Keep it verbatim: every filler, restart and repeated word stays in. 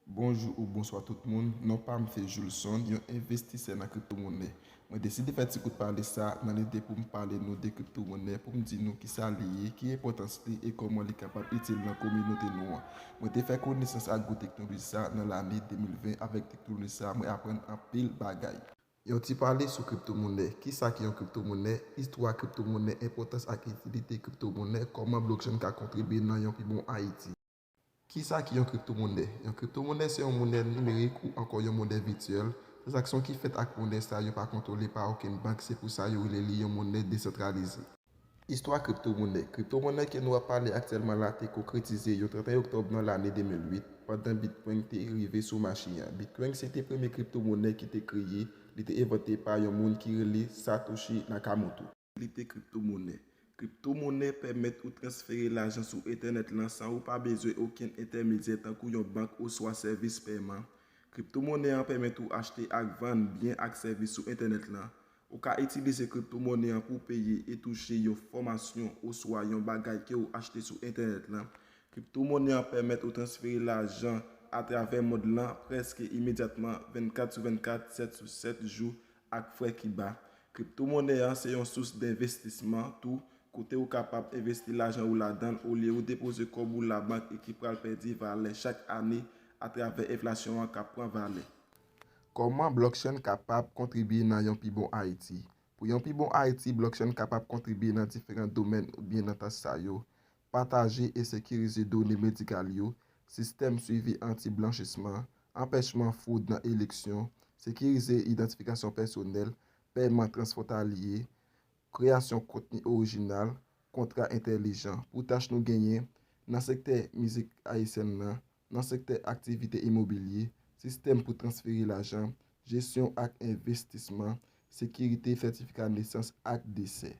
Bonjou ou bonswa tout moun, non pa m se Julson, yon envestisè nan kriptomonè. Mwen deside fè ti kout pale sa nan lide pou m pale nou de kriptomonè, pou m di nou kisa li ye, ki enpòtans li e kòman li kapab itil nan kominote nou an. Mwen te fè konesans ak gwo teknoloji sa nan lane de mil ven. Avèk teknoloji sa, mwen aprann anpil bagay. Yon ti pale sou kriptomonè. Kisa ki yon kriptomonè? Istwa kriptomonè, enpòtans ak itilite kriptomonè, kòman blockchain ka kontribye nan yon pi bon Ayiti. Kisa ki yon kriptomonè? Yon kriptomonè se yon monè nimerik ou ankò yon monè vityèl. Tranzaksyon ki fèt ak monè sa yo pa kontwole pa okenn bank, se pou sa yo rele li yon monè desantralize. Istwa kriptomonè. Kriptomonè ke nou ap pale aktyèlman la te konkretize yon trannteyen oktòb nan lane de mil uit, pandan Bitcoin te rive sou mache an. Bitcoin se te premye kriptomonè ki te kreye, li te envante pa yon moun ki rele Satoshi Nakamoto. Itilite kriptomonè. Kriptomonè pèmèt ou transfere lajan sou entènèt lan san ou pa bezwen okenn entèmedyè tankou yon bank oswa sèvis pèman. Kriptomonè an pèmèt ou achte ak vann byen ak sèvis sou entènèt lan. Ou ka itilize kriptomonè an pou peye e touche yon fòmasyon oswa yon bagay ke ou achte sou entènèt lan. Kriptomonè an pèmèt ou transfere lajan atravè mond lan prèske imedyatman, vennkat sou vennkat, sèt sou sèt jou, ak frè ki ba. Kriptomonè an se yon sous denvestisman tou, kote ou kapab envesti lajan ou ladan l olye ou depoze kòb ou labank e ki pral pèdi valè chak ane atravè enflasyon an k ap pran valè. Kòman blockchain kapab kontribye nan yon pi bon Ayiti? Pou yon pi bon Ayiti, blockchain kapab kontribye nan diferan domèn oubyen nan tach sa yo: pataje e sekirize done medikal yo, sistèm swivi anti-blanchisman, anpèchman fwod nan eleksyon, sekirize idantifikasyon pèsonèl, pèman transfwontalye, kreyasyon kontni orijinal, kontra entèlijan. Pou tach nou genyen nan sektè mizik ayisyèn nan, nan sektè aktivite imobilye, sistèm pou transfere lajan, jesyon ak envestisman, sekirite, sètifika nesans ak desè.